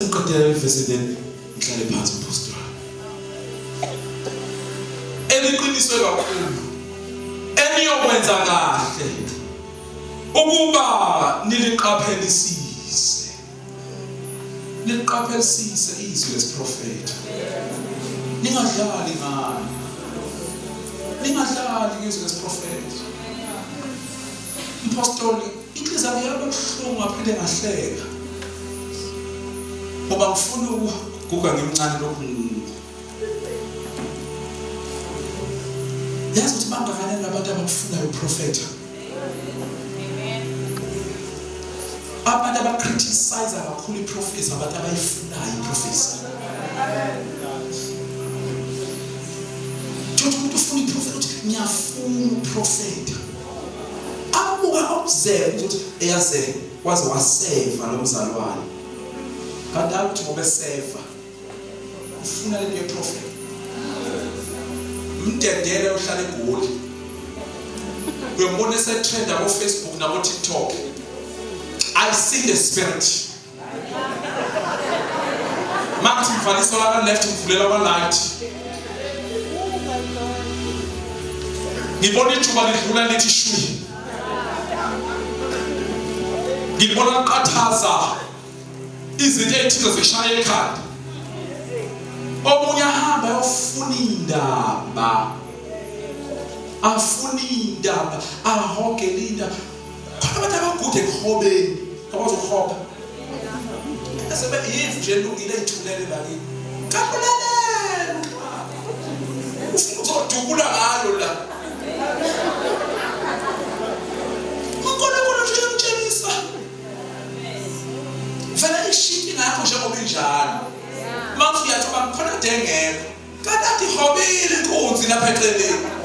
Ngiqedela ivesi then ngihlale phansi mpostoli. Eliqiniswe kakhulu eniyokwenza kahle ukuba niliqaphelisise. Niliqaphelisise izwi lesiprofetho. Ningadlali ngalo. Ningadlali ngezwi lesiprofetho. Mpostoli inhliziyo yami yaba buhlungu ngaphinde ngahleka. Ngoba ngifuna ukuguga ngimncane lokhu Yazi ukuthi bangakanani abantu abakufunayo uprofetha. Abantu abacriticize kakhulu iprofesi abantu abayifunayo iprofesi. Thothi umuntu ufuna iprofeti uthi ngiyafuna uprofetha. Abuka observe ukuthi eyaze waze waseva lo mzalwane. Kanti akuthi ngoba eseva ufuna lento yeprofet. Mdedele uhlala eGoli. Uyombona esetrenda ko Facebook nako TikTok. I see the spirit. Makuthi mvalisa la left mvulela kwa right. Ngibona ijuba lidlula lithi shwi. Ngibona liqathaza izinto ezithize zishaya ekhanda. Omunye ahamba ayofuna indaba. Afuna indaba, ahogele indaba. Khona abantu abagude ekuhobeni, abakwazi ukuhoba. Esebe yimvu nje elungile eyithulele bakini. Kabulalele. Ufuna uzodubula ngayo la. uNkulunkulu nje uyamtshengisa. Vele ishintshe ngakho njengoba injalo. Mawuthi uyathoba khona dengekho. Kanti athi hobile inkunzi lapha eceleni.